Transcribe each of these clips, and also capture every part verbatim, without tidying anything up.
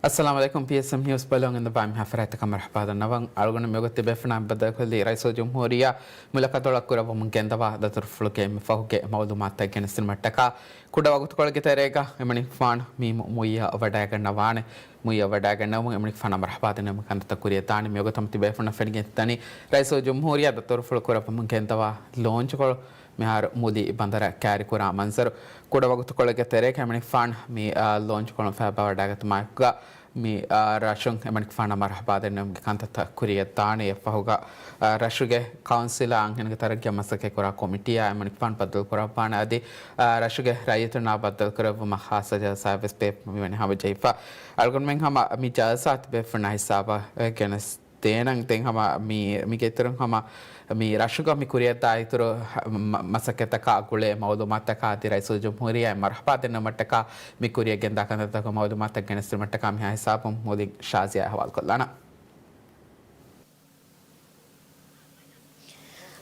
އައްސަލާމު ޢަލައިކުމް. ޕީއެސްއެމް ނިއުސް ބަލަން އިންދަ ބާ މިހާ ފަރާތަކަށް މަރުޙަބާ ދަންނަވަން. އަޅުގަނޑު މިވަގުތު ބޭފުޅުންނާ ބައްދަލުކޮށްލީ ރައީސުލްޖުމްހޫރިއްޔާ މުލަކަތޮޅަށް ކުރައްވަމުން ގެންދަވާ ދަތުރުފުޅުގެ އެންމެ ފަހުގެ މައުލޫމާތުތައް ގެނެސްދިނުމަށްޓަކާ ކުޑަ ވަގުތުކޮޅެއްގެ ތެރޭގަ އެމަނިކުފާނު މި މު-، މުއްޔަށް ވަޑައިގަންނަވާނެ. މުއްޔަށް ވަޑައިގަންނަވަމުން އެމަނިކުފާނަށް މަރުޙަބާ ދެންނެވުމުގެ ކަންތައްތައް ކުރިއަށްދާނެ. މިވަގުތު ތިބޭފުޅުންނަށް ފެނިގެންދަނީ ރައީސުލްޖުމްހޫރިއްޔާ ދަތުރުފުޅު ކުރައްވަމުން ގެންދަވާ ލޯންޗުކޮޅު މިހާރު މުލި ބަނދަރަށް ކައިރިކުރާ މަންޒަރު. ކުޑަ ވަގުތުކޮޅެއްގެ ތެރޭގަ އެމަނިކުފާނު މި، އާ، ލޯންޗުކޮޅުން ފައިބާވަޑައިގަތުމާއެކުގަ މި، އާ، ރަށުން އެމަނިކުފާނަށް މަރުޙަބާ ދެންނެވުމުގެ ކަންތައްތައް ކުރިއަށްދާނެ. އެއަށްފަހުގަ، އާ، ރަށުގެ ކައުންސިލާ އަންހެނުންގެ ތަރައްގީއަށް މަސައްކަތްކުރާ ކޮމިޓީއާ އެމަނިކުފާނު ބައްދަލުކުރައްވާނެ. އަދި، އާ، ރަށުގެ ރައްޔިތުންނާ ބައްދަލުކުރެއްވުމަށް ޚާއްޞަ ޖަލްސާއެއްވެސް ބޭފުޅުން މިވަނީ ހަމަޖެހިފަ. އަޅުގަނޑުމެން ހަމަ މި ޖަލްސާ ތިބޭފުޅުންނާ ހިސާބަށް ގެނެސް ދޭނަން. ދެން ހަމަ މީ، މީގެ އިތުރުން ހަމަ މި ރަށުގަ މި ކުރިއަށްދާ އިތުރު މަ-، މަސައްކަތްތަކާ ގުޅޭ މައުލޫމާތުތަކާ އަދި ރައީސުލްޖުމްހޫރިއްޔާ މަރުޙަބާ ދެންނެވުމަށްޓަކާ މި ކުރިއަށް ގެންދާ ކަންތައްތަކުގެ މައުލޫމާތުތައް ގެނެސްދިނުމަށްޓަކާ މިހާ ހިސާބުން މުލި ޝާޒިޔާ އަހުވާލުކޮށްލާނަން.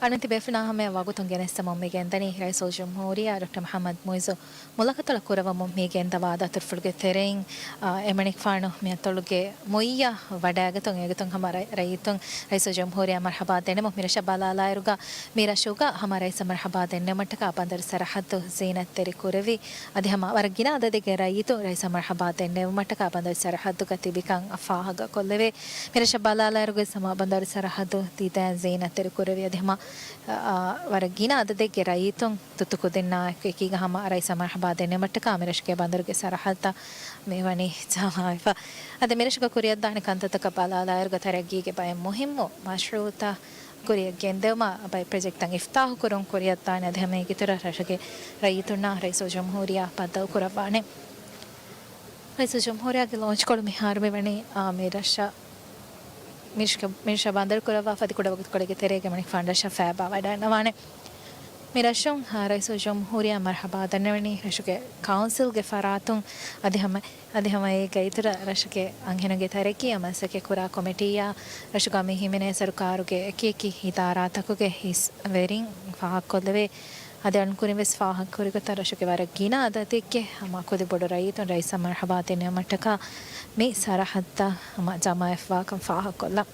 އަނެއް ތިބޭފުޅުންނާ ހަމަޔަށް ވަގުތުން ގެނެސްދެމުން މި ގެންދަނީ ރައީސުލްޖުމްހޫރިއްޔާ ޑޮކްޓަރ މުޙައްމަދު މުޢިއްޒު މުލަކަތޮޅަށް ކުރައްވަމުން މި ގެންދަވާ ދަތުރުފުޅުގެ ތެރެއިން، އާ، އެމަނިކުފާނު މިއަތޮޅުގެ މުއްޔަށް ވަޑައިގަތުން އޭގެތުން ހަމަ ރައި-، ރައްޔިތުން ރައީސުލްޖުމްހޫރިއްޔާ މަރުޙަބާ ދެންނެވުން. މިރަށަށް ބަލާލާއިރުގަ މިރަށުގަ ހަމަ ރައީސަށް މަރުޙަބާ ދެންނެވުމަށްޓަކާ ބަނދަރު ސަރަޙައްދު ޒީނަތްތެރި ކުރެވި، އަދި ހަމަ ވަރަށް ގިނަ އަދަދެއްގެ ރައްޔިތުން ރައީސަށް މަރުޙަބާ ދެންނެވުމަށްޓަކާ ބަނދަރު ސަރަޙައްދުގަ ތިބިކަން ފާހަގަކޮށްލެވޭ. މިރަށަށް ބަލާލާއިރުގަ ހަމަ ބަނދަރު ސަރަޙައްދު ދިދައިން ޒީނަތްތެރި ކުރެވި، އަދި ހަމަ، އާ، ވަރަށް ގިނަ އަދަދެއްގެ ރައްޔިތުން ތުއްތު ކުދިންނާއެކު އެކީގަ ހަމަ ރައީސަށް މަރުޙަބާ ދެންނެވުމަށްޓަކާ މިރަށުގެ ބަނދަރުގެ ސަރަޙައްދަށް މިވަނީ ޖަމާވެފަ. އަދި މިރަށުގަ ކުރިއަށްދާނެ ކަންތައްތަކަށް ބަލާލާއިރުގަ ތަރައްގީގެ ބައެއް މުހިއްމު މަޝްރޫޢުތައް ކުރިއަށް ގެންދެވުމަށް ބައެއް ޕްރޮޖެކްޓްތައް އިފްތާޙު ކުރުން ކުރިއަށްދާނެ. އަދި ހަމަ އޭގެއިތުރަށް ރަށުގެ ރައްޔިތުންނާ ރައީސުލްޖުމްހޫރިއްޔާ ބައްދަލުކުރައްވާނެ. ރައީސުލްޖުމްހޫރިއްޔާގެ ލޯންޗްކޮޅު މިހާރު މިވަނީ، އާ، މިރަށަށް މިރަށަށް ބަނދަރުކުރައްވާފަ އަދި ކުޑަ ވަގުތުކޮޅެއްގެ ތެރޭގަ އެމަނިކުފާނު ރަށަށް ފައިބާވަޑައިގަންނަވާނެ. މިރަށުން، އާ، ރައީސުލްޖުމްހޫރިއްޔާ މަރުޙަބާ ދަންނަވަނީ ރަށުގެ ކައުންސިލްގެ ފަރާތުން އަދި ހަމަ އަދި ހަމަ އޭގެ އިތުރަށް ރަށުގެ އަންހެނުންގެ ތަރައްގީއަށް މަސައްކަތްކުރާ ކޮމިޓީއާ ރަށުގަ މި ހިމެނޭ ސަރުކާރުގެ އެކިއެކި އިދާރާތަކުގެ އިސްވެރިން ފާހަގަކޮށްލެވޭ. އަދި އަޅުން ކުރިން ވެސް ފާހަގަކުރި ގޮތަށް ރަށުގެ ވަރަށް ގިނަ އަދަދެއްގެ ހަމަ ކުދި ބޮޑު ރައްޔިތުން ރައީސަށް މަރުޙަބާ ދެންނެވުމަށްޓަކާ މި ސަރަޙައްދަށް ހަމަ ޖަމާވެފަވާކަން ފާހަގަކޮށްލަން.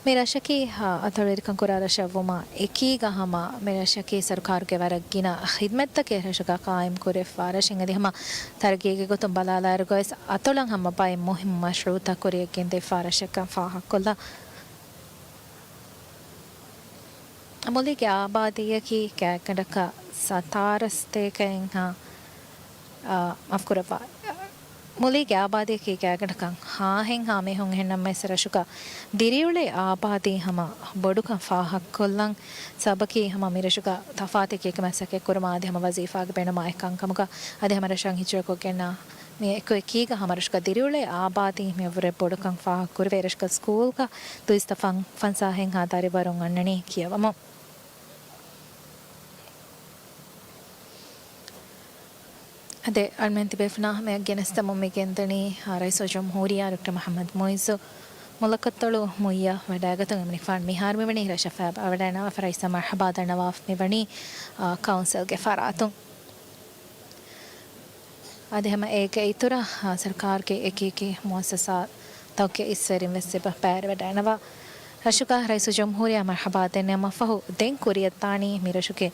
މި ރަށަކީ، އަތޮޅުވެރިކަން ކުރާ ރަށެއް ވުމާ އެކީގަ ހަމަ މި ރަށަކީ ސަރުކާރުގެ ވަރަށް ގިނަ ޚިދްމަތްތަކެއް ރަށުގަ ޤާއިމް ކުރެވިފަ ރަށެއް. އަދި ހަމަ ތަރައްގީގެ ގޮތުން ބަލާލާއިރުގަވެސް އަތޮޅަށް ހަމަ ބައެއް މުހިއްމު މަޝްރޫޢުތައް ކުރިއަށް ގެންދެވިފަ ރަށެއްކަން ފާހަގަކޮށްލަން. މުލީގެ އާބާދީއަކީ ގާތްގަނޑަކަށް ސަތާރަ ސަތޭކައެއްހާ، އާ، މާފުކުރައްވާ. މުލީގެ އާބާދީއަކީ ގާތްގަނޑަކަށް ހާހެއްހާ މީހުން. އެހެންނަމަވެސް ރަށުގަ ދިރިއުޅޭ އާބާދީ ހަމަ ބޮޑުކަން ފާހަގަކޮށްލަން ސަބަބަކީ ހަމަ މި ރަށުގަ ތަފާތު އެކިއެކި މަސައްކަތް ކުރުމާ އަދި ހަމަ ވަޒީފާގެ ބޭނުމާ އެކަންކަމުގަ އަދި ހަމަ ރަށަށް ހިޖުރަކޮށްގެންނާ މި އެކު އެކީގަ ހަމަ ރަށުގަ ދިރިއުޅޭ އާބާދީ މިއަށްވުރެ ބޮޑުކަން ފާހަގަކުރެވޭ. ރަށުގަ ސްކޫލްގަ ދުއިސައްތަ ފަން-، ފަންސާހެއްހާ ދަރިވަރުން އަންނަނީ ކިޔަވަމުން. އަދި އަޅުމެން ތިބޭފުޅުންނާ ހަމަޔަށް ގެނެސްދެމުން މި ގެންދަނީ، އާ، ރައީސުލްޖުމްހޫރިއްޔާ ޑޮކްޓަރ މުޙައްމަދު މުޢިއްޒު މުލަކަތޮޅު މުއްޔަށް ވަޑައިގަތުން އެމަނިކުފާނު މިހާރު މިވަނީ ރަށަށް ފައިބާވަޑައިގަންނަވާފަ ރައީސަށް މަރުޙަބާ ދަންނަވާފަ މިވަނީ، އާ، ކައުންސިލްގެ ފަރާތުން. އަދި ހަމަ އޭގެ އިތުރަށް، އާ، ސަރުކާރުގެ އެކި އެކި މުއައްސަސާތަކުގެ އިސްވެރިން ވެސް އެބަ ބައިވެރިވަޑައިގަންނަވާ. ރަށުގަ ރައީސުލްޖުމްހޫރިއްޔާ މަރުޙަބާ ދެންނެވުމަށްފަހު ދެން ކުރިއަށްދާނީ މިރަށުގެ،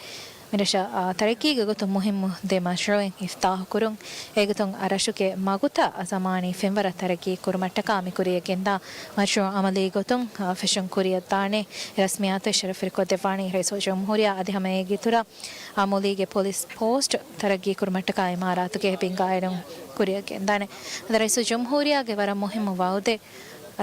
މިރަށަށް، އާ، ތަރައްގީގެ ގޮތުން މުހިއްމު ދެ މަޝްރޫޢެއް އިފްތާޙުކުރުން. އޭގޮތުން ރަށުގެ މަގުތައް ޒަމާނީ ފެންވަރަށް ތަރައްގީ ކުރުމަށްޓަކާ މި ކުރިއަށް ގެންދާ މަޝްރޫޢު ޢަމަލީ ގޮތުން، އާ، ފެށުން ކުރިއަށްދާނެ ރަސްމިއްޔާތު އެއް ޝަރަފުވެރިކޮށްދެއްވާނީ ރައީސުލްޖުމްހޫރިއްޔާ. އަދި ހަމަ އޭގެ އިތުރަށް އާ، މުލީގެ ޕޮލިސް ޕޯސްޓް ތަރައްގީ ކުރުމަށްޓަކާ އިމާރާތުގެ ބިންގާއިރުން ކުރިއަށް ގެންދާނެ. އަދި ރައީސުލްޖުމްހޫރިއްޔާގެ ވަރަށް މުހިއްމު ވައުދެއް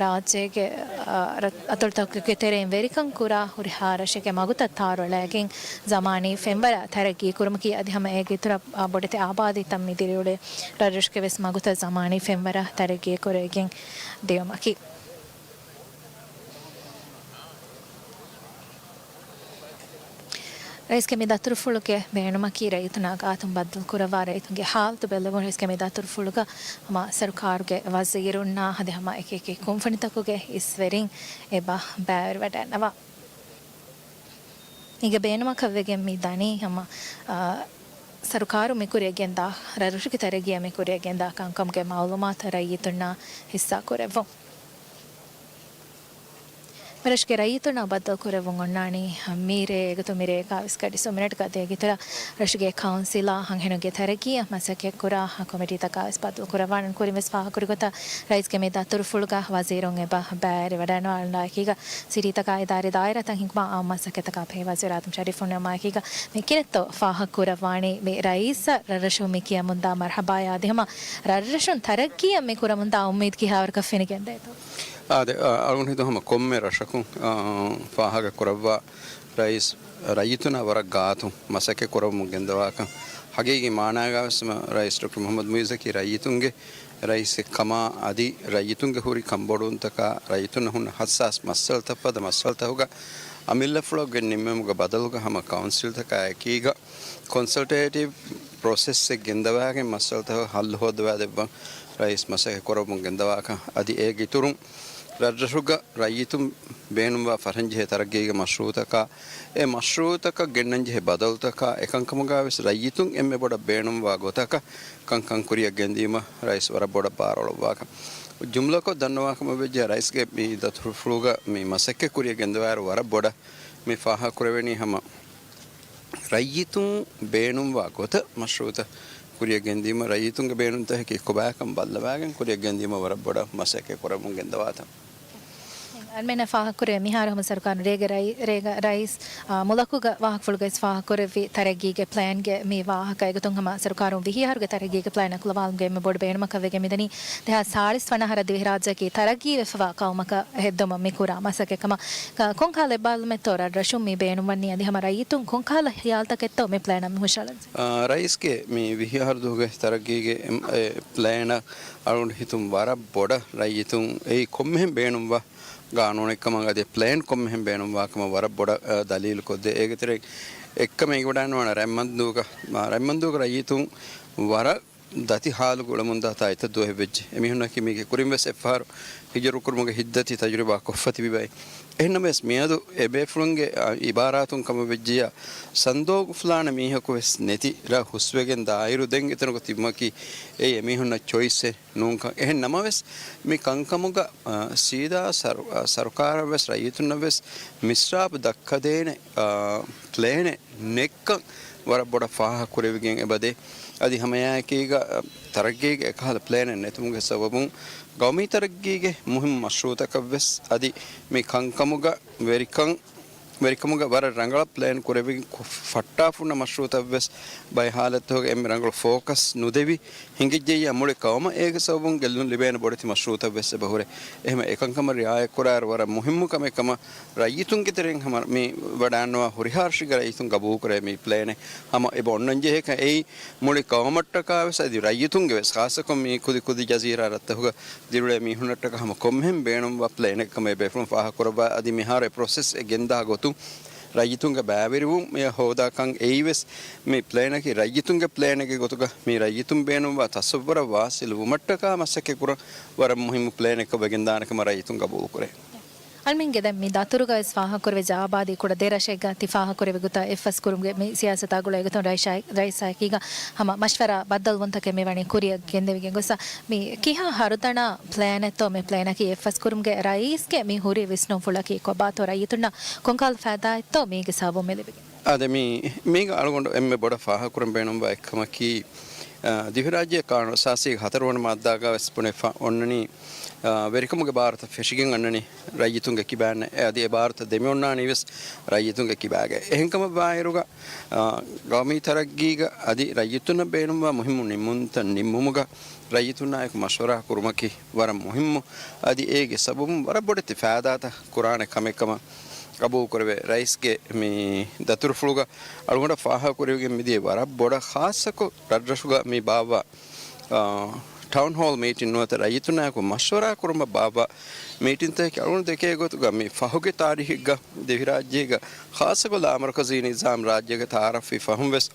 ރާއްޖޭގެ، އާ، ރަ-، އަތޮޅުތަކުގެ ތެރެއިން ވެރިކަން ކުރާ ހުރިހާ ރަށެއްގެ މަގުތައް ތާރުއަޅައިގެން ޒަމާނީ ފެންވަރަށް ތަރައްގީ ކުރުމަކީ އަދި ހަމަ އޭގެ އިތުރަށް، އާ، ބޮޑެތި އާބާދީތައް މި ދިރިއުޅޭ ރަށްރަށުގެ ވެސް މަގުތައް ޒަމާނީ ފެންވަރަށް ތަރައްގީ ކުރެވިގެން ދިޔުމަކީ. ރައީސްގެ މި ދަތުރުފުޅުގެ ބޭނުމަކީ ރައްޔިތުންނާ ގާތުން ބައްދަލުކުރައްވާ ރައްޔިތުންގެ ހާލަތު ބެއްލެވުން. ރައީސްގެ މި ދަތުރުފުޅުގަ ހަމަ ސަރުކާރުގެ ވަޒީރުންނާ އަދި ހަމަ އެކި އެކި ކުންފުނިތަކުގެ އިސްވެރިން އެބަ ބައިވެރިވަޑައިގަންނަވާ. މީގެ ބޭނުމަކަށްވެގެން މި ދަނީ ހަމަ، އާ، ސަރުކާރު މި ކުރިޔަށް ގެންދާ، ރަށްރަށުގެ ތަރައްގީއަށް މި ކުރިޔަށް ގެންދާ ކަންކަމުގެ މައުލޫމާތު ރައްޔިތުންނާ ހިއްސާ ކުރެއްވުން. މިރަށުގެ ރައްޔިތުންނާ ބައްދަލު ކުރެއްވުން އޮންނާނީ މިރޭ އެގޮތުން މިރޭގަވެސް ގަޑި ސުމިނެޓްގަ ދޭގެތުރަށް ރަށުގެ ކައުންސިލާ ހަނގަހެނުންގެ ތަރައްގީއަށް މަސައްކަތްކުރާ ކޮމިޓީތަކާވެސް ބައްދަލު ކުރައްވާނެ. ކުރިންވެސް ފާހަގަކުރި ގޮތަށް ރައީސްގެ މި ދަތުރުފުޅުގަ ވަޒީރުން އެބަ ބައިވެރިވަޑައިގަންނަވާލާ އެކީގަ ސިޓީތަކާ އިދާރީ ދާއިރާތައް ހިންގުމާ އާއްމު މަސައްކަތްތަކާ ބެހޭ ވަޒީރު އާދަމް ޝަރީފު ނިންމާ އެކީގަ މި ކިނެއްތޯ ފާހަގަކުރައްވާނީ މި ރައީސަށް ރަށްރަށުން މި ކިޔަމުންދާ މަރްހަބާއާ އަދި ހަމަ ރަށްރަށުން ތަރައްގީއަށް މި ކުރަމުންދާ އުއްމީދު ކިހާވަރަކަށް ފެނިގެންދޭތޯ؟ އާދެ، އަ، އަޅުގަނޑު ހިތު ހަމަ ކޮންމެ ރަށަކުން، އާ، ފާހަގަ ކުރައްވާ ރައީސް ރައްޔިތުންނާ ވަރަށް ގާތުން މަސައްކަތް ކުރަމުން ގެންދަވާކަން. ހަގީގީ މާނާގަވެސް ރައީސް ޑޮކްޓަރ މުހައްމަދު މުއިއްޒަކީ ރައްޔިތުންގެ ރައީސެއްކަމާ އަދި ރައްޔިތުންގެ ހުރި ކަންބޮޑުވުންތަކާ ރައްޔިތުންނަށް ހުންނަ ހައްސާސް މައްސަލަތައް ފަދަ މައްސަލަތަކުގަ އަމިއްލަފުޅަކު ގެން ނިންމުމުގެ ބަދަލުގަ ހަމަ ކައުންސިލްތަކާ އެކީގަ ކޮންސަލްޓޭޓިވް ޕްރޮސެސްއެއް ގެންދަވާގެން މައްސަލަތަކަށް ހައްލު ހޯއްދަވާދެއްވަން ރައީސް މަސައްކަތް ކުރަމުން ގެންދަވާކަން. އަދި އޭގެ އިތުރުން ރަށްރަށުގަ ރައްޔިތުން ބޭނުންވާ ފަރަންޖެހޭ ތަރައްގީގެ މަޝްރޫއުތަކާ، އެ މަޝްރޫއުތަކަށް ގެންނަންޖެހޭ ބަދަލުތަކާ، އެކަންކަމުގަވެސް ރައްޔިތުން އެންމެ ބޮޑަށް ބޭނުންވާ ގޮތަކަށް ކަންކަން ކުރިއަށް ގެންދީމަށް ރައީސް ވަރަށް ބޮޑަށް ބާރުއަޅުއްވާކަން. ޖުމްލަކޮށް ދަންނަވާކަމަށް ވެއްޖެ ރައީސްގެ މި ދަތުރުފުޅުގަ މި މަސައްކަތް ކުރިއަށް ގެންދަވާއިރު ވަރަށް ބޮޑަށް މި ފާހަގަކުރެވެނީ ހަމަ ރައްޔިތުން ބޭނުންވާ ގޮތަށް މަޝްރޫއުތައް ކުރިއަށް ގެންދީމަށް، ރައްޔިތުންގެ ބޭނުންތަކަކީ ކޮބާކަން ބައްލަވާގެން ކުރިއަށް ގެންދީމަށް ވަރަށް ބޮޑަށް މަސައްކަތް ކުރަމުން ގެންދަވާތަން. އަޅުމެންނަށް ފާހަގަކުރޭ މިހާރު ހަމަ ސަރުކާރުން ރޭގެ ރައި-، ރޭގަ ރައީސް، އާ، މުލަކުގަ ވާހަކަފުޅުގައި ވެސް ފާހަގަކުރެއްވި ތަރައްގީގެ ޕްލޭންގެ މި ވާހަކަ އެގޮތުން ހަމަ ސަރުކާރުން ވިހި އަހަރުގެ ތަރައްގީގެ ޕްލޭން އަކުލަވާލުމުގެ އެންމެ ބޮޑު ބޭނުމަކަށް ވެގެން މިދަނީ ދެހާސް ސާޅީސް ވަނަ އަހަރަށް ދިވެހިރާއްޖެއަކީ ތަރައްގީވެފަވާ ޤައުމަކަށް ހެއްދުމަށް މި ކުރާ މަސައްކަތްކަމަށް. ކަ-، ކޮންކަހަލަ އެއްބާރުލުމެއްތޯ ރަށްރަށުން މި ބޭނުންވަނީ އަދި ހަމަ ރައްޔިތުން ކޮންކަހަލަ ހިޔާލުތަކެއްތޯ މި ޕްލޭނަށް މި ހުށަހަޅަންޖެހޭ؟ އާ، ރައީސްގެ މި ވިހި އަހަރު ދުވަހުގެ ތަރައްގީގެ އެ، އެ، ޕްލޭނަށް އަޅުގަނޑު ހިތުން ވަރަށް ބޮޑަށް ރައްޔިތުން އެއީ ކޮންމެހެން ބޭނުންވާ ގާނޫނެއްކަމަށް އަދި ޕްލޭން ކޮންމެހެން ބޭނުންވާކަމަށް ވަރަށް ބޮޑަށް، އަ، ދަލީލު ކޮށްދޭ. އޭގެ ތެރެއިން އެއްކަމެއް އެނގިވަޑައިގަންނަވާނެ ރަތްމަންދޫގަ، މާ، ރަތްމަންދޫގެ ރައްޔިތުން ވަރަށް ދަތި ހާލުގަ އުޅެމުންދާތާ އެތައް ދުވަހެއް ވެއްޖެ. އެމީހުންނަކީ މީގެ ކުރިން ވެސް އެއްފަހަރު ހިޖުރަ ކުރުމުގެ ހިތްދަތި ތަޖުރިބާ ކޮށްފަ ތިބި ބައެއް. އެހެންނަމަވެސް މިއަދު އެބޭފުޅުންގެ، އަ، އިބާރާތުން ކަމަށް ވެއްޖިއްޔާ ސަންދޯގުފުލާނެ މީހަކު ވެސް ނެތި ރަށް ހުސްވެގެން ދާއިރު ދެން އެތަނަކު ތިބުމަކީ އެއީ އެމީހުންނަށް ޗޮއިސްއެއް ނޫންކަން. އެހެން ނަމަވެސް މި ކަންކަމުގަ، އަ، ސީދާ ސަރު-، އަ، ސަރުކާރަށް ވެސް ރައްޔިތުންނަށް ވެސް މިސްރާބު ދައްކަދޭނެ، އަ، ޕްލޭނެއް ނެއްކަން ވަރަށް ބޮޑަށް ފާހަގަކުރެވިގެން އެބަދޭ. އަދި ހަމައެއާއެކީގަ، އަ، ތަރައްގީގެ އެކަހަލަ ޕްލޭނެއް ނެތުމުގެ ސަބަބުން ގައުމީ ތަރައްގީގެ މުހިއްމު މަޝްރޫއުތަކަށް ވެސް އަދި މި ކަންކަމުގަ ވެރިކަން، ވެރިކަމުގަ ވަރަށް ރަނގަޅަށް ޕްލޭން ކުރެވިގެން ކު-، ފައްޓާފަ ހުންނަ މަޝްރޫއުތައް ވެސް ބައެއް ހާލަތުތަކުގަ އެންމެ ރަނގަޅު ފޯކަސް ނުދެވި ހިނގިއްޖެއްޔާ މުޅި ޤައުމަށް އޭގެ ސަބަބުން ގެއްލުން ލިބޭނެ ބޮޑެތި މަޝްރޫއުތައް ވެސް އެބަހުރޭ. އެހެންވެ އެކަންކަމަށް ރިޢާޔަތްކުރާއިރު ވަރަށް މުހިއްމު ކަމެއް ކަމަށް ރައްޔިތުންގެ ތެރެއިން ހަމަ މި ވަޑައިގަންނަވާ ހުރިހާ ރަށެއްގެ ރައްޔިތުން ގަބޫލުކުރޭ މި ޕްލޭނެއް. ހަމަ އެބަ އޮންނަންޖެހޭކަން އެއީ މުޅި ޤައުމަށްޓަކާ ވެސް އަދި ރައްޔިތުންގެ ވެސް، ޚާއްޞަކޮށް މި ކުދި ކުދި ޖަޒީރާ ރަށްތަކުގަ ދިރިއުޅޭ މީހުންނަށްޓަކާ ހަމަ ކޮންމެހެން ބޭނުންވާ ޕްލޭނެއް ކަމަށް އެބޭފުޅުން ފާހަގަކުރައްވާ އަދި މިހާރު އެ ޕްރޮސެސް އެ ގެންދާ ގޮތުން ރައްޔިތުންގެ ބައިވެރިވުން މި ހޯދާކަން އެއީ ވެސް މި ޕްލޭނަކީ ރައްޔިތުންގެ ޕްލޭނެއްގެ ގޮތުގަ މި ރައްޔިތުން ބޭނުންވާ ތަޞައްވުރަށް ވާސިލުވުމަށްޓަކާ މަސައްކަތް ކުރަން ވަރަށް މުހިއްމު ޕްލޭނެއްކަން ވެގެންދާނެ ކަމަށް ރައްޔިތުން ގަބޫލުކުރޭ. އަޅުމެންގެ ދެން މި ދަތުރުގައި ވެސް ފާހަގަކުރެވިއްޖެ އާބާދީ ކުޑަ ދެ ރަށެއްގަ ތި ފާހަގަކުރެވި ގޮތަށް އެއްފަސް ކުރުމުގެ މި ސިޔާސަތާ ގުޅޭ ގޮތުން ރައީސާ-، ރައީސާއެކީގަ ހަމަ މަޝްވަރާ ބައްދަލުވުންތަކެއް މި ވަނީ ކުރިއަށް ގެންދެވިގެން ގޮސް މި ކިހާ ހަރުދަނާ ޕްލޭނެއްތޯ މި ޕްލޭނަކީ އެއްފަސް ކުރުމުގެ ރައީސްގެ މި ހުރި ވިސްނުންފުޅަކީ ކޮބާތޯ ރައްޔިތުންނަށް ކޮންކަހަލަ ފައިދާއެއްތޯ މީގެ ސަބަބުން މި ލިބިގެން؟ އާދެ، މީ، މީގަ އަޅުގަނޑު އެންމެ ބޮޑަށް ފާހަގަކުރަން ބޭނުންވާ އެއްކަމަކީ، އާ، ދިވެހިރާއްޖޭގެ ޤާނޫނު އަސާސީގެ ހަތަރުވަނަ މާއްދާގަ ވެސް ބުނެފަ އޮންނަނީ، އާ، ވެރިކަމުގެ ބާރުތައް ފެށިގެން އަންނަނީ ރައްޔިތުންގެ ކިބައިންނޭ. އަދި އެ ބާރުތައް ދެމިއޮންނާނީ ވެސް ރައްޔިތުންގެ ކިބާގަ. އެހެންކަމަށްވާއިރުގަ، އާ، ގައުމީ ތަރައްގީގަ އަދި ރައްޔިތުންނަށް ބޭނުންވާ މުހިއްމު ނިންމުންތައް ނިންމުމުގަ ރައްޔިތުންނާއެކު މަޝްވަރާ ކުރުމަކީ ވަރަށް މުހިއްމު. އަދި އޭގެ ސަބަބުން ވަރަށް ބޮޑެތި ފައިދާތައް ކުރާނެ ކަމެއް ކަމަށް ގަބޫލުކުރެވޭ. ރައީސްގެ މި ދަތުރުފުޅުގަ އަޅުގަނޑަށް ފާހަގަކުރެވިގެން މިދިޔަ ވަރަށް ބޮޑަށް ޚާއްޞަކޮށް ރަށްރަށުގަ މި ބާއްވާ، އާ، ޓައުން ހޯލް މީޓިން ނުވަތަ ރައްޔިތުންނާއެކު މަޝްވަރާ ކުރުމަށް ބާއްވާ މީޓިންތަކަކީ އަޅުގަނޑު ދެކޭ ގޮތުގަ މި ފަހުގެ ތާރީޚެއްގަ ދިވެހިރާއްޖޭގަ ޚާއްޞަކޮށް ލާމަރުކަޒީ ނިޒާމް ރާއްޖޭގަ ތައާރަފްވި ފަހުން ވެސް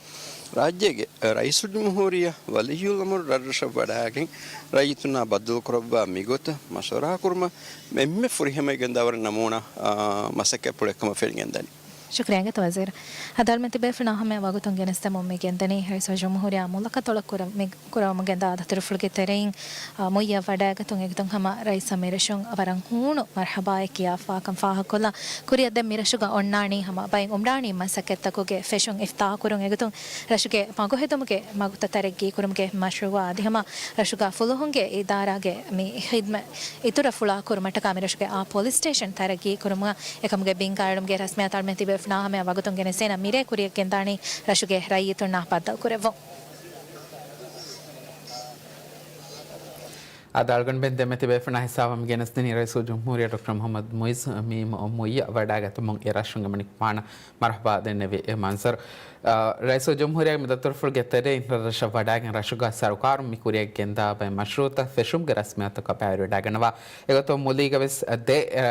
ރާއްޖޭގެ ރައީސުލްޖުމްހޫރިއްޔާ ވަލިއްޔުލްއަމުރު ރަށްރަށަށް ވަޑައިގެން ރައްޔިތުންނާ ބައްދަލުކުރައްވާ މިގޮތަށް މަޝްވަރާ ކުރުމަށް އެންމެ ފުރިހަމައިގެންދާވަރު ނަމޫނާ، އާ، މަސައްކަތްޕުޅެއްކަމަށް ފެނިގެންދަނީ. ޝުކުރިއްޔާ އިނގޭތަ ވަޒީރު. އަދި އަޅުމެން ތިބޭފުޅުންނާ ހަމަޔަށް ވަގުތުން ގެނެސްދެމުން މި ގެންދަނީ ރައީސުލްޖުމްހޫރިއްޔާ މުލަކަތޮޅަށް ކުރަ-، މި ކުރަމުން ގެންދާ ދަތުރުފުޅުގެ ތެރެއިން، އާ، މުއްޔަށް ވަޑައިގަތުން އެގޮތުން ހަމަ ރައީސަށް މިރަށުން ވަރަށް ހޫނު މަރުޙަބާއެއް ކިޔާފާކަން ފާހަގަކޮށްލާ. ކުރިއަށް ދެން މިރަށުގަ އޮންނާނީ ހަމަ ބައެއް އުމްރާނީ މަސައްކަތްތަކުގެ ފެށުން އިފްތާޙުކުރުން އެގޮތުން ރަށުގެ މަގުހެދުމުގެ މަގުތައް ތަރައްގީ ކުރުމުގެ މަޝްރޫޢާ އަދި ހަމަ ރަށުގަ ފުލުހުންގެ އިދާރާގެ މި ޚިދްމަތް އިތުރަށް ފުޅާ ކުރުމަށްޓަކާ މިރަށުގެ އާ ޕޮލިސް ސްޓޭޝަން ތަރައްގީ ކުރުމަށް އެކަމުގެ ބިންގާއެޅުމުގެ ރަސްމިއްޔާތު އަޅުމެން ތިބޭފުޅުންނާ ހަމަޔަށް ވަގުތުން ގެނެސްދޭނަން މިރޭ ކުރިއަށް ގެންދާނީ ރަށުގެ ރައްޔިތުންނާ ބައްދަލުކުރެއްވުން. އަދި އަޅުގަނޑުމެން ދެންމެ ތިބޭފުޅުންނާ ހިސާބަށް ގެނެސްދިނީ ރައީސުލްޖުމްހޫރިއްޔާ ޑޮކްޓަރ މުޙައްމަދު މުޢިއްޒު މި މު-، މުއްޔަށް ވަޑައިގަތުމުން އެ ރަށުން އެމަނިކުފާނަށް މަރުޙަބާ ދެންނެވި އެ މަންޒަރު. އާ، ރައީސުލްޖުމްހޫރިއްޔާގެ މި ދަތުރުފުޅުގެ ތެރެއިން ރަށަށް ވަޑައިގެން ރަށުގަ ސަރުކާރުން މި ކުރިއަށް ގެންދާ ބައެއް މަޝްރޫޢުތައް ފެށުމުގެ ރަސްމިއްޔާތަކަށް ބައިވެރިވެވަޑައިގަންނަވާ. އެގޮތުން މުލީގަ ވެސް ދެ، އާ،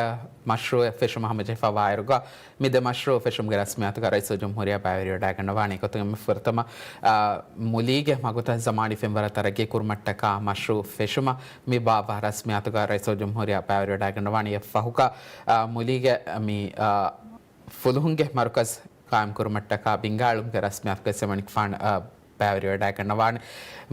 މަޝްރޫޢެއް ފެށުމަށް ހަމަޖެހިފައިވާއިރުގަ މި ދެ މަޝްރޫޢު ފެށުމުގެ ރަސްމިއްޔާތުގަ ރައީސުލްޖުމްހޫރިއްޔާ ބައިވެރިވެވަޑައިގަންނަވާނެ. އެގޮތުން އެންމެ ފުރަތަމަ، އާ، މުލީގެ މަގުތައް ޒަމާނީ ފެންވަރަށް ތަރައްގީ ކުރުމަށްޓަކާ މަޝްރޫޢު ފެށުމަށް މި ބާއްވާ ރަސްމިއްޔާތުގަ ރައީސުލްޖުމްހޫރިއްޔާ ބައިވެރިވެވަޑައިގަންނަވާނެ. އެއަށްފަހުގަ، އާ، މުލީގެ މި، އާ، ފުލުހުންގެ މަރުކަޒު ޤާއިމްކުރުމަށްޓަކާ ބިންގާއެޅުމުގެ ރަސްމިއްޔާތުގައި އެމަނިކުފާނު، އާ، ބައިވެރިވެވަޑައިގަންނަވާނެ.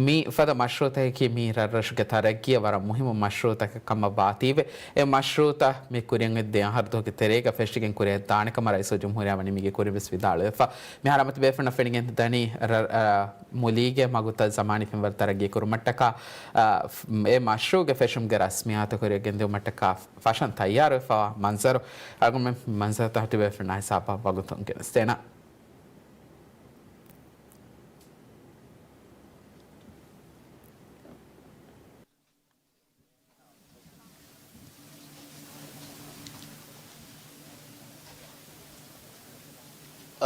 މި ފަދަ މަޝްރޫޢުތަކަކީ މި ރަށްރަށުގެ ތަރައްގީއަށް ވަރަށް މުހިއްމު މަޝްރޫޢުތަކެއް ކަމަށް ވާތީވެ، އެ މަޝްރޫޢުތައް މި ކުރިއަށް އޮތް ދެ އަހަރު ދުވަހުގެ ތެރޭގަ ފެށިގެން ކުރިއަށް ދާނެ ކަމަށް ރައީސުލްޖުމްހޫރިއްޔާ ވަނީ މީގެ ކުރިން ވެސް ވިދާޅުވެފަ. މިހާރު ހަމަ ތިބޭފުޅުންނަށް ފެނިގެން ދަނީ ރަ-، އަ، މުލީގެ މަގުތައް ޒަމާނީ ފެންވަރަށް ތަރައްގީ ކުރުމަށްޓަކާ، އަ، އެ މަޝްރޫޢުގެ ފެށުމުގެ ރަސްމިއްޔާތު ކުރިއަށް ގެންދިއުމަށްޓަކާ ފަށަން ތައްޔާރުވެފަވާ މަންޒަރު އަޅުގަނޑުމެން މަންޒަރުތައް ތިބޭފުޅުންނާ ހިސާބަށް ވަގުތުން ގެނެސްދޭނަން.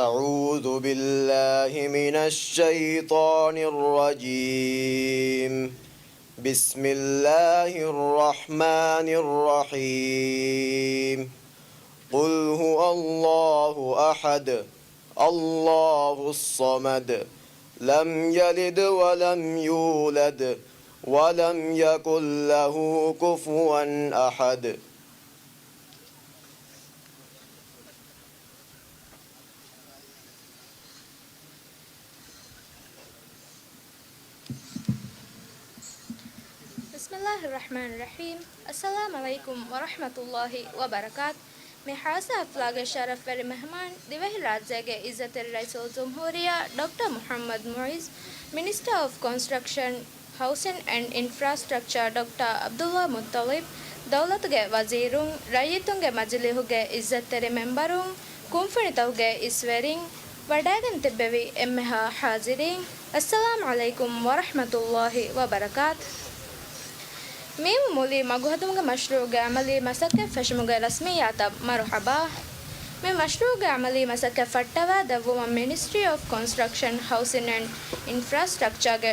أعوذ بالله من الشيطان الرجيم. بسم الله الرحمن الرحيم. قل هو الله أحد. الله الصمد. لم يلد ولم يولد. ولم يكن له كفوا أحد. بسم الله الرحمن الرحيم. السلام عليكم ورحمة الله وبركاته. މި ޚާއްޞަ ޙަފްލާގެ ޝަރަފްވެރި މެހުމާން، ދިވެހިރާއްޖޭގެ އިއްޒަތްތެރި ރައީސުލްޖުމްހޫރިއްޔާ ޑޮކްޓަރ މުޙައްމަދު މުޢިއްޒު، މިނިސްޓަރ އޮފް ކޮންސްޓްރަކްޝަން، ހައުސިން އެންޑް އިންފްރާސްޓްރަކްޗާ ޑޮކްޓަރ ޢަބްދުﷲ މުއްޠަލިބް، ދައުލަތުގެ ވަޒީރުން، ރައްޔިތުންގެ މަޖިލީހުގެ އިއްޒަތްތެރި މެމްބަރުން، ކުންފުނިތަކުގެ އިސްވެރިން، ވަޑައިގެން ތިއްބެވި އެންމެހާ ޙާޒިރީން، އައްސަލާމް ޢަލައިކުމް ވަރަޙްމަތުﷲ ވަބަރަކާތު. މީމު މުލީ މަގުހަދުމުގެ މަޝްރޫޢުގެ ޢަމަލީ މަސައްކަތް ފެށުމުގެ ރަސްމިއްޔާތަށް މަރުޙަބާ. މި މަޝްރޫޢުގެ ޢަމަލީ މަސައްކަތް ފައްޓަވާ ދެއްވުމަށް މިނިސްޓްރީ އޮފް ކޮންސްޓްރަކްޝަން، ހައުސިން އެންޑް އިންފްރާސްޓްރަކްޗާގެ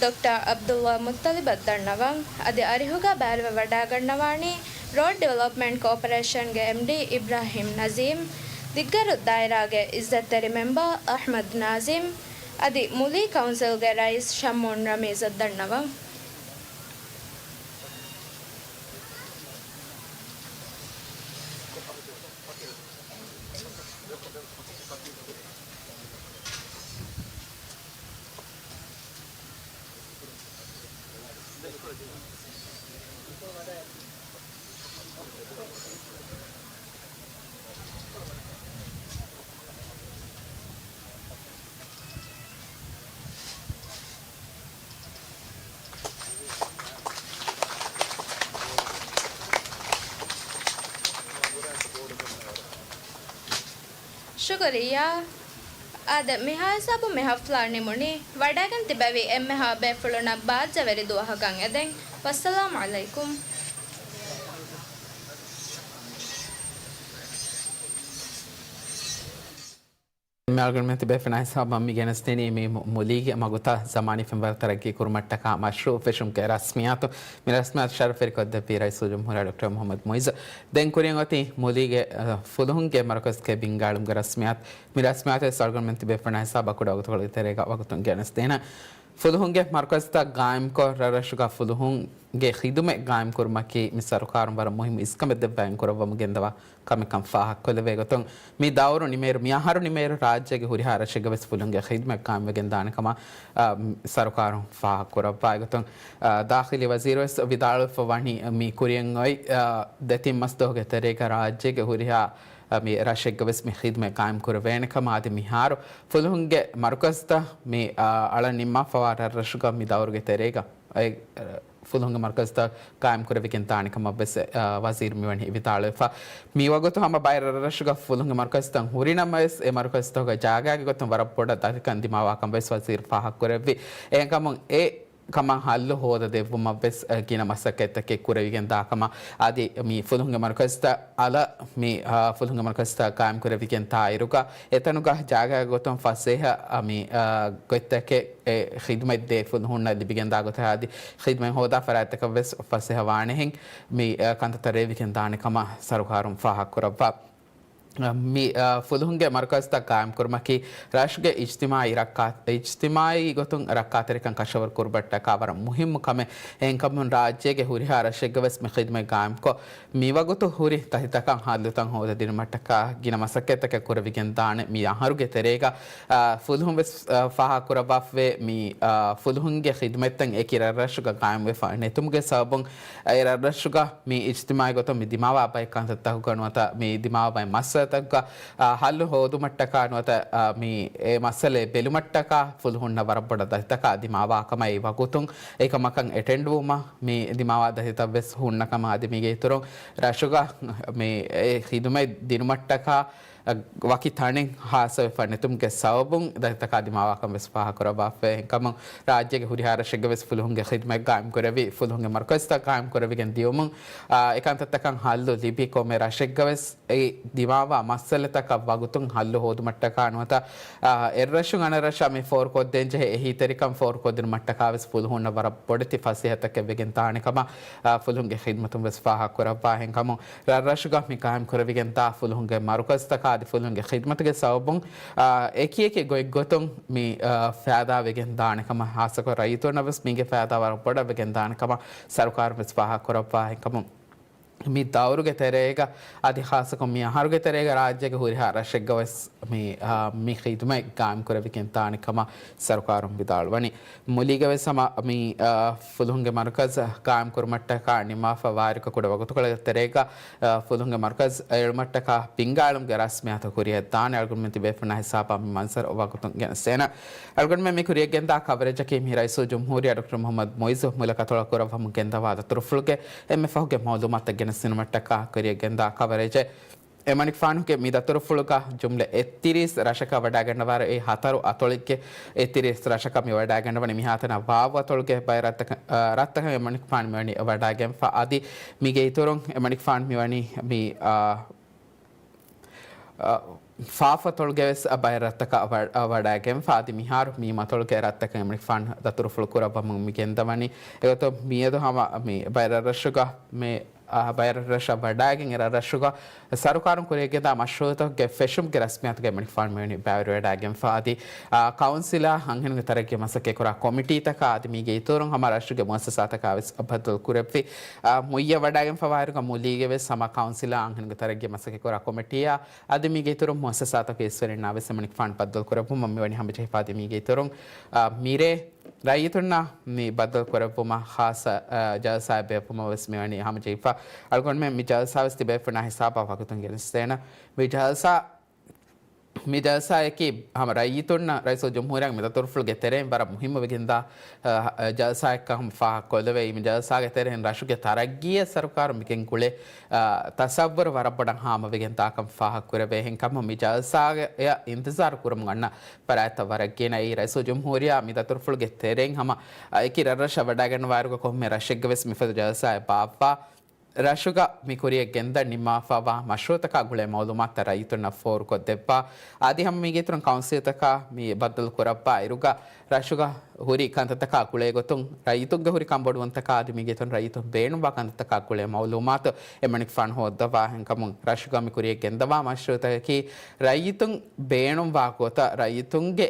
ޑޮކްޓަރ ޢަބްދުﷲ މުއްޠަލިބަށް ދަންނަވަން. އަދި އަރިހުގަ ބައިވެވަޑައިގަންނަވާނީ ރޯޑް ޑިވެލޮޕްމަންޓް ކޯޕަރޭޝަންގެ އެމްޑީ އިބްރާހިމް ނަޒީމް، ދިއްގަރު ދާއިރާގެ އިއްޒަތްތެރި މެމްބަރ އަޙްމަދު ނާޒިމް، އަދި މުލީ ކައުންސިލްގެ ރައީސް ޝައްމޫން ރަމީޒަށް ދަންނަވަން. ޝުކުރިއްޔާ. އާދެ، މިހާ ހިސާބުން މި ހަފްލާ ނިމުނީ. ވަޑައިގެން ތިބެވި އެންމެހާ ބޭފުޅުންނަށް ބާއްޖަވެރި ދުވަހަކަށް އެދެން. ވައްސަލާމް ޢަލައިކުމް. މި އަޅުގަނޑުމެން ތިބޭފުޅުންނާ ހިސާބަށް މި ގެނެސްދިނީ މި މު-، މުލީގެ މަގުތައް ޒަމާނީ ފެންވަރަށް ތަރައްގީ ކުރުމަށްޓަކާ މަޝްރޫޢު ފެށުމުގެ ރަސްމިއްޔާތު. މި ރަސްމިއްޔާތު ޝަރަފްވެރިކޮށްދެއްވީ ރައީސުލްޖުމްހޫރިއްޔާ ޑޮކްޓަރ މުޙައްމަދު މުޢިއްޒު. ދެން ކުރިއަށް އޮތީ މުލީގެ، އަ، ފުލުހުންގެ މަރުކަޒުގެ ބިންގާއެޅުމުގެ ރަސްމިއްޔާތު. މި ރަސްމިއްޔާތު ވެސް އަޅުގަނޑުމެން ތިބޭފުޅުންނާ ހިސާބަށް ކުޑަ ވަގުތުކޮޅެއްގެ ތެރޭގަ ވަގުތުން ގެނެސްދޭނަން. ފުލުހުންގެ މަރުކަޒުތައް ގާއިމްކޮށް، ރަށްރަށުގަ ފުލުހުން ގެ ޚިދުމަތް ގާއިމްކުރުމަކީ މި ސަރުކާރުން ވަރަށް މުހިއްމު އިސްކަމެއް ދެއްވާ އެންކުރައްވަމުން ގެންދަވާ ކަމެއްކަން ފާހަގަކޮށްލެވޭ ގޮތުން، މި ދައުރު ނިމޭއިރު، މި އަހަރު ނިމޭއިރު ރާއްޖޭގެ ހުރިހާ ރަށެއްގަ ވެސް ފުލުހުންގެ ޚިދުމަތް ގާއިމްވެގެން ދާނެ ކަމަށް، އާ، ސަރުކާރުން ފާހަގަކުރައްވާ ގޮތުން، އާ، ދާޚިލީ ވަޒީރު ވެސް ވިދާޅުވެފަ ވަނީ މި ކުރިއަށް އޮތް، އާ، ދެތިން މަސް ދުވަހުގެ ތެރޭގަ ރާއްޖޭގެ ހުރިހާ، އާ، މި ރަށެއްގަ ވެސް މި ޚިދުމަތް ގާއިމް ކުރެވޭނެ ކަމަށް އަދި މިހާރު ފުލުހުންގެ މަރުކަޒުތައް މި، އާ، އަޅަން ނިންމާފަވާ ރަށްރަށުގަ މި ދައުރުގެ ތެރޭގަ އެ، އާ، ފުލުހުންގެ މަރުކަޒުތައް ގާއިމް ކުރެވިގެން ދާނެ ކަމަށް ވެސް، އާ، ވަޒީރު މިވަނީ ވިދާޅުވެފަ. މި ވަގުތު ހަމަ ބައެއް ރަށްރަށުގަ ފުލުހުންގެ މަރުކަޒުތައް ހުރި ނަމަވެސް، އެ މަރުކަޒުތަކުގެ ޖާގައިގެ ގޮތުން ވަރަށް ބޮޑަށް ދަތިކަން ދިމާވާކަން ވެސް ވަޒީރު ފާހަގަކުރެއްވި. އެހެންކަމުން އެ ކަމަށް ހައްލު ހޯދަ ދެއްވުމަށް ވެސް، އަ، ގިނަ މަސައްކަތްތަކެއް ކުރެވިގެން ދާ ކަމަށް އަދި މި ފުލުހުންގެ މަރުކަޒުތައް އަލަށް މި، އާ، ފުލުހުންގެ މަރުކަޒުތައް ގާއިމް ކުރެވިގެން ދާއިރުގަ އެތަނުގަ ޖާގައިގެ ގޮތުން ފަސޭހަ، އަ، މި، އާ، ގޮތްތަކެއް އެ ޚިދުމަތް ދޭ ފުލުހުންނަށް ލިބިގެންދާ ގޮތަށް އަދި ޚިދުމަތް ހޯދާ ފަރާތްތަކަށް ވެސް ފަސޭހަ ވާނެހެން މި، އަ، ކަންތައްތައް ރޭވިގެން ދާނެ ކަމަށް ސަރުކާރުން ފާހަގަކުރައްވާ. މި، އަ، ފުލުހުންގެ މަރުކަޒުތައް ގާއިމްކުރުމަކީ ރަށުގެ އިޖްތިމާޢީ ރައްކާ-، އިޖްތިމާޢީ ގޮތުން ރައްކާތެރިކަން ކަށަވަރު ކުރުމަށްޓަކާ ވަރަށް މުހިއްމު ކަމެއް. އެހެންކަމުން ރާއްޖޭގެ ހުރިހާ ރަށެއްގަ ވެސް މި ޚިދުމަތް ގާއިމްކޮށް، މިވަގުތު ހުރި ތަތިތަކަށް ހައްލުތައް ހޯދަދިނުމަށްޓަކާ ގިނަ މަސައްކަތްތަކެއް ކުރެވިގެން ދާނެ. މި އަހަރުގެ ތެރޭގަ، އާ، ފުލުހުން ވެސް، އާ، ފާހަގަކުރައްވާފަވޭ. މި، އާ، ފުލުހުންގެ ޚިދުމަތްތައް އެކި ރަށްރަށުގަ ގާއިމްވެފަ ނެތުމުގެ ސަބަބުން، އެ ރަށްރަށުގަ މި އިޖްތިމާޢީ ގޮތުން މި ދިމާވާ ބައެއް ކަންތައްތަކުގަ ނުވަތަ މި ދިމާވާ ބައެއް މައްސަލަތަކުގަ، އާ، ހައްލު ހޯދުމަށްޓަކާ ނުވަތަ، އާ، މި އެ މައްސަލައެއް ބެލުމަށްޓަކާ ފުލުހުންނަށް ވަރަށް ބޮޑަށް ދަތިތަކާ ދިމާވާ ކަމަށް އެ ވަގުތުން އެކަމަކަށް އެޓެންޑް ވުމަށް މި ދިމާވާ ދަތިތައް ވެސް ހުންނަ ކަމަށް އަދި މީގެ އިތުރުން ރަށުގަ މި އެ ޚިދުމަތް ދިނުމަށްޓަކާ ވަކި ތަނެއް ހާއްސަވެފަ ނެތުމުގެ ސަބަބުން ދަތިތަކާ ދިމާވާކަން ވެސް ފާހަގަކުރައްވާފައި. އެހެންކަމުން ރާއްޖޭގެ ހުރިހާ ރަށެއްގަ ވެސް ފުލުހުންގެ ޚިދުމަތް ގާއިމްކުރެވި، ފުލުހުންގެ މަރުކަޒުތައް ގާއިމްކުރެވިގެން ދިޔުމުން، އާ، އެކަންތައްތަކަށް ހައްލު ލިބި ކޮންމެ ރަށެއްގަ ވެސް އެ ދިމާވާ މައްސަލަތަކަށް ވަގުތުން ހައްލު ހޯދުމަށްޓަކާ ނުވަތަ، އާ، އެއްރަށުން އަނެއްރަށާ މި ފޯރުކޮށްދޭންޖެހޭ އެހީތެރިކަން ފޯރުކޮށްދިނުމަށްޓަކާ ވެސް ފުލުހުންނަށް ވަރަށް ބޮޑެތި ފަސޭހަތަކެއް ވެގެން ދާނެ ކަމަށް، އާ، ފުލުހުންގެ ޚިދުމަތުން ވެސް ފާހަގަކުރައްވާ. އެހެންކަމުން ރަށްރަށުގަ މި ގާއިމްކުރެވިގެންދާ ފުލުހުންގެ މަރުކަޒުތަކާ އަދި ފުލުހުންގެ ޚިދުމަތުގެ ސަބަބުން، އާ، އެކިއެކި ގޮތްގޮތުން މި، އާ، ފައިދާ ވެގެން ދާނެ ކަމަށް، ހާއްސަކޮށް ރައްޔިތުންނަށް ވެސް މީގެ ފައިދާ ވަރަށް ބޮޑަށް ވެގެން ދާނެ ކަމަށް ސަރުކާރުން ވެސް ފާހަގަކުރައްވާ. އެހެންކަމުން މި ދައުރުގެ ތެރޭގަ އަދި ޚާއްޞަކޮށް މި އަހަރުގެ ތެރޭގަ ރާއްޖޭގެ ހުރިހާ ރަށެއްގަ ވެސް މި، އާ، މި ޚިދުމަތް ގާއިމްކުރެވިގެން ދާނެ ކަމަށް ސަރުކާރުން ވިދާޅުވަނީ. މުލީގަ ވެސް ހަމަ މި، އާ، ފުލުހުންގެ މަރުކަޒު ގާއިމްކުރުމަށްޓަކާ ނިންމާފަ ވާއިރު ކުޑަ ވަގުތުކޮޅެއްގެ ތެރޭގަ، އާ، ފުލުހުންގެ މަރުކަޒު އެޅުމަށްޓަކާ ފިންގާއެޅުމުގެ ރަސްމިއްޔާތު ކުރިއަށް ދާނެ. އަޅުގަނޑުމެން ތިބޭފުޅުންނާ ހިސާބަށް މި މަންޒަރު ވަގުތުން ގެނެސްދޭނަން. އަޅުގަނޑުމެން މި ކުރިއަށް ގެންދާ ކަވަރޭޖަކީ މި ރައީސުލްޖުމްހޫރިއްޔާ ޑޮކްޓަރ މުޙައްމަދު މުޢިއްޒު މުލަކަތޮޅަށް ކުރައްވަމުން ގެންދަވާ ދަތުރުފުޅުގެ އެންމެ ފަހުގެ މައުލޫމާތުތައް ގެނެސްދިނުމަށްޓަކާ ކުރިއަށް ގެންދާ ކަވަރޭޖެއް. އެމަނިކުފާނުގެ މި ދަތުރުފުޅުގަ ޖުމްލަ އެއްތިރީސް ރަށަކަށް ވަޑައިގަންނަވާރު އެ ހަތަރު އަތޮޅެއްގެ އެއްތިރީސް ރަށަކަށް މި ވަޑައިގަންނަވަނީ. މިހާތަނަށް ވާވު އަތޮޅުގެ ބައެއް ރަށްތަކަށް، އަ، ރަށްތަކަށް އެމަނިކުފާނު މިވަނީ ވަޑައިގެންފަ. އަދި މީގެ އިތުރުން އެމަނިކުފާނު މިވަނީ މި، އަ، އަ، ފާފަތޮޅުގެ ވެސް ބައެއް ރަށްތަކަށް ވަ-، އަ، ވަޑައިގެންފަ. އަދި މިހާރު މި މަތޮޅުގެ ރަށްތަކަށް އެމަނިކުފާނު ދަތުރުފުޅު ކުރައްވަމުން މި ގެންދަވަނީ. އެގޮތުން މިއަދު ހަމަ މި ބައެއް ރަށްރަށުގަ މި އާ، ބައެއް ރަށްރަށަށް ވަޑައިގެން އެ ރަށްރަށުގަ ސަރުކާރުން ކުރިއަށްގެންދާ މަޝްރޫޢުތަކުގެ ފެށުމުގެ ރަސްމިއްޔާތުގައި އެމަނިކުފާނު މިވަނީ ބައިވެރިވެވަޑައިގެންފަ. އަދި، އާ، ކައުންސިލާ އަންހެނުންގެ ތަރައްގީ މަސައްކަތްކުރާ ކޮމިޓީތަކާ އަދި މީގެ އިތުރުން ހަމަ ރަށުގެ މުއައްސަސާތަކާ ވެސް ބައްދަލު ކުރެއްވި. އާ، މުއްޔަށް ވަޑައިގެންފަވާއިރުގަ މުލީގެ ވެސް ހަމަ ކައުންސިލާ އަންހެނުންގެ ތަރައްގީ މަސައްކަތްކުރާ ކޮމިޓީއާ އަދި މީގެ އިތުރުން މުއައްސަސާތަކުގެ އިސްވެރިންނާ ވެސް އެމަނިކުފާނު ބައްދަލު ކުރެއްވުމަށް މިވަނީ ހަމަޖެހިފަ. އަދި މީގެ އިތުރުން، އާ، މިރޭ ރައްޔިތުންނަށް މި ބައްދަލު ކުރެއްވުމަށް ޚާއްޞަ، އާ، ޖަލްސާއެއް ބޭއްވުމަށް ވެސް މިވަނީ ހަމަޖެހިފަ. އަޅުގަނޑުމެން މި ޖަލްސާ ވެސް ތިބޭފުޅުންނާ ހިސާބަށް ވަގުތުން ގެނެސްދޭނަން. މި ޖަލްސާ، މި ޖަލްސާއަކީ ހަމަ ރައްޔިތުންނަށް ރައީސުލްޖުމްހޫރިއްޔާގެ މި ދަތުރުފުޅުގެ ތެރެއިން ވަރަށް މުހިއްމުވެގެންދާ، އާ، ޖަލްސާއެއްކަން ފާހަގަކޮށްލެވޭ. މި ޖަލްސާގެ ތެރެއިން ރަށުގެ ތަރައްގީއަށް ސަރުކާރުން މިގެން ގުޅޭ، އާ، ތަސައްވުރު ވަރަށް ބޮޑަށް ހާމަވެގެންދާކަން ފާހަގަކުރެވޭ. އެހެންކަމުން މި ޖަލްސާއަށް އިންތިޒާރު ކުރަމުން އަންނަ ފަރާތްތައް ވަރަށް ގިނައީ. ރައީސުލްޖުމްހޫރިއްޔާ މި ދަތުރުފުޅުގެ ތެރެއިން ހަމަ، އަ، އެކި ރަށްރަށަށް ވަޑައިގަންނަވާއިރުގަ ކޮންމެ ރަށެއްގަ ވެސް މިފަދަ ޖަލްސާއެއް ބާއްވާ، ރަށުގަ މި ކުރިއަށް ގެންދަން ނިންމާފަވާ މަޝްރޫޢުތަކާ ގުޅޭ މައުލޫމާތުތައް ރައްޔިތުންނަށް ފޯރުކޮށްދެއްވާ. އަދި ހަމަ މީގެ އިތުރުން ކައުންސިލްތަކާ މި ބައްދަލު ކުރައްވާ އިރުގަ ރަށުގަ ހުރި ކަންތައްތަކާ ގުޅޭ ގޮތުން، ރައްޔިތުންގެ ހުރި ކަންބޮޑުވުންތަކާ އަދި މީގެ އިތުރުން ރައްޔިތުން ބޭނުންވާ ކަންތައްތަކާ ގުޅޭ މައުލޫމާތު އެމަނިކުފާނު ހޯއްދަވާ. އެހެންކަމުން ރަށުގަ މި ކުރިއަށް ގެންދަވާ މަޝްރޫޢުތަކަކީ ރައްޔިތުން ބޭނުންވާ ގޮތަށް ރައްޔިތުންގެ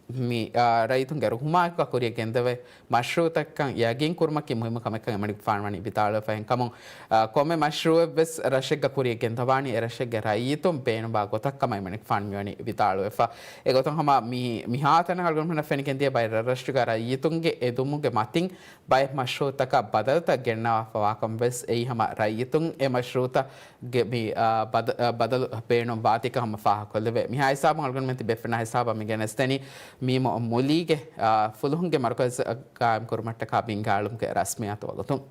މި، އާ، ރައްޔިތުންގެ ރުހުމާއެކު ކުރިޔަށް ގެންދެވޭ މަޝްރޫޢުތަކަށް ޔަގީން ކުރުމަކީ މުހިއްމު ކަމެއްކަން އެމަނިކުފާނު ވަނީ ވިދާޅުވެފަ. އެހެންކަމުން، އާ، ކޮންމެ މަޝްރޫޢެއްވެސް ރަށެއްގަ ކުރިޔަށް ގެންދަވާނީ އެ ރަށެއްގެ ރައްޔިތުން ބޭނުންވާ ގޮތަށް ކަމަށް އެމަނިކުފާނު މިވަނީ ވިދާޅުވެފަ. އެގޮތުން ހަމަ މި، މިހާތަނަށް އަޅުގަނޑުމެންނަށް ފެނިގެންދިޔަ ބައެއް ރަށްރަށުގަ ރައްޔިތުންގެ އެދުމުގެ މަތިން ބައެއް މަޝްރޫޢުތަކަށް ބަދަލުތައް ގެންނަވާފަ ވާކަމަށް ވެސް އެއީ ހަމަ ރައްޔިތުން އެ މަޝްރޫޢުތައް ގެ މި، އާ، ބަދަ-، އާ، ބަދަލު ބޭނުން ވާތީކަން ހަމަ ފާހަގަކޮށްލެވޭ. މިހާ ހިސާބުން އަޅުގަނޑުމެން ތިބޭފުޅުންނާ ހިސާބަށް މި ގެނެސްދެނީ މީމު މުލީގެ، އާ، ފުލުހުންގެ މަރުކަޒު ޤާއިމް ކުރުމަށްޓަކާ ބިންގާޅުމުގެ ރަސްމިއްޔާތު ވަގުތުން.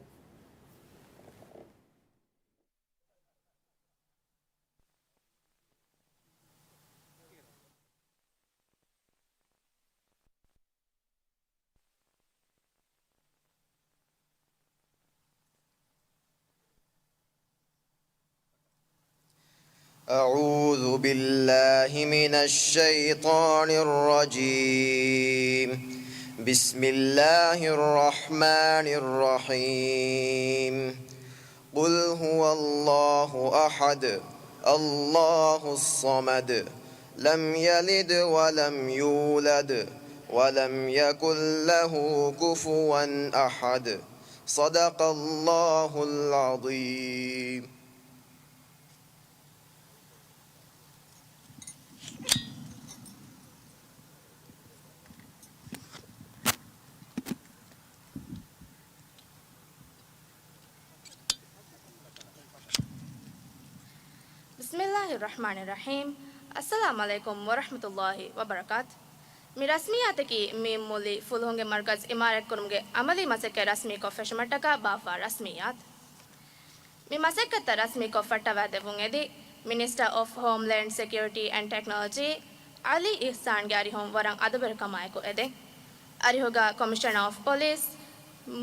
أعوذ بالله من الشيطان الرجيم. بسم الله الرحمن الرحيم. قل هو الله أحد، الله الصمد، لم يلد ولم يولد، ولم يكن له كفوا أحد. صدق الله العظيم. ބިސްމިއްލާހި ރަޙްމާނި ރަޙީމް. އައްސަލާމު ޢަލައިކުމް ވަރަޙްމަތުﷲި ވަބަރަކާތު. މި ރަސްމިއްޔާތަކީ މީމް މުލި ފުލުހުންގެ މަރުކަޒް އިމާރާތްކުރުމުގެ ޢަމަލީ މަސައްކަތް ރަސްމީކޮށް ފެށުމަށްޓަކާ ބާއްވާ ރަސްމިއްޔާތު. މި މަސައްކަތްތައް ރަސްމީކޮށް ފައްޓަވާދެއްވުން އެދި، މިނިސްޓަރ އޮފް ހޯމްލޭންޑް ސެކިއުރިޓީ އެންޑް ޓެކްނޮލޮޖީ ޢަލީ އިޙްސާންގެ އަރިހުން ވަރަށް އަދުބެރިކަމާއެކު އެދެން. އަރިހުގަ ކޮމިޝަނަރ އޮފް ޕޮލިސް،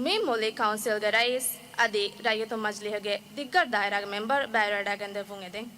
މީމް މުލި ކައުންސިލްގެ ރައީސް އަދި ރައްޔިތުން މަޖިލީހުގެ ދިއްގަރު ދާއިރާގެ މެމްބަރު ބައިވެރިވެވަޑައިގެންދެއްވުން އެދެން.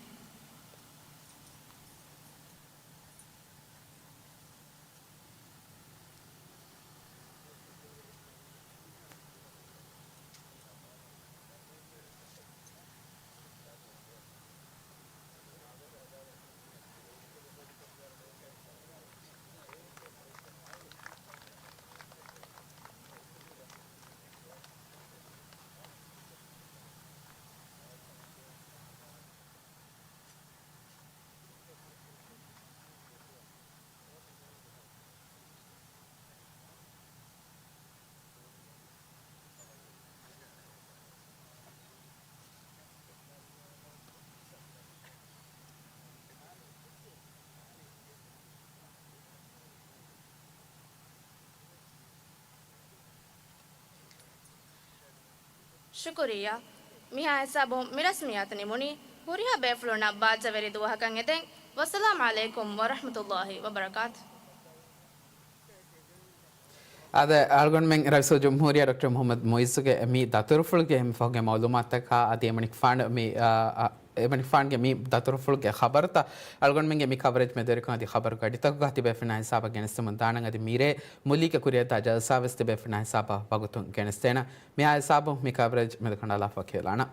ޝުކުރިއްޔާ. މިހާ ހިސާބުން މި ރަސްމިއްޔާތު ނިމުނީ. ހުރިހާ ބޭފުޅުންނަށް ބާއްޖަވެރި ދުވަހަކަށް އެދެން. ވައްސަލާމް ޢަލައިކުމް ވަރަޙްމަތުﷲި ވަބަރަކާތު. އާދެ، އަޅުގަނޑުމެން ރައީސުލްޖުމްހޫރިއްޔާ ޑޮކްޓަރ މުޙައްމަދު މުޢިއްޒުގެ މި ދަތުރުފުޅުގެ މިފަހުގެ މަޢުލޫމާތުތަކާ އަދި އެމަނިކުފާނު މި، އާ، އާ، އެމަނިކުފާނުގެ މި ދަތުރުފުޅުގެ ޚަބަރުތައް އަޅުގަނޑުމެންގެ މި ކަވަރޭޖް މެދުވެރިކޮށް އަދި ޚަބަރު ގަޑިތަކުގަ ތިބޭފުޅުންނާ ހިސާބަށް ގެނެސްދެމުން ދާނަން. އަދި މިރޭ މުލީގެ ކުރިއަށްދާ ޖަލްސާވެސް ތިބޭފުޅުންނާ ހިސާބަށް ވަގުތުން ގެނެސްދޭނަން. މިހާ ހިސާބުން މި ކަވަރޭޖް މެދުކަނޑާލާފަ ކިޔާލާނަން.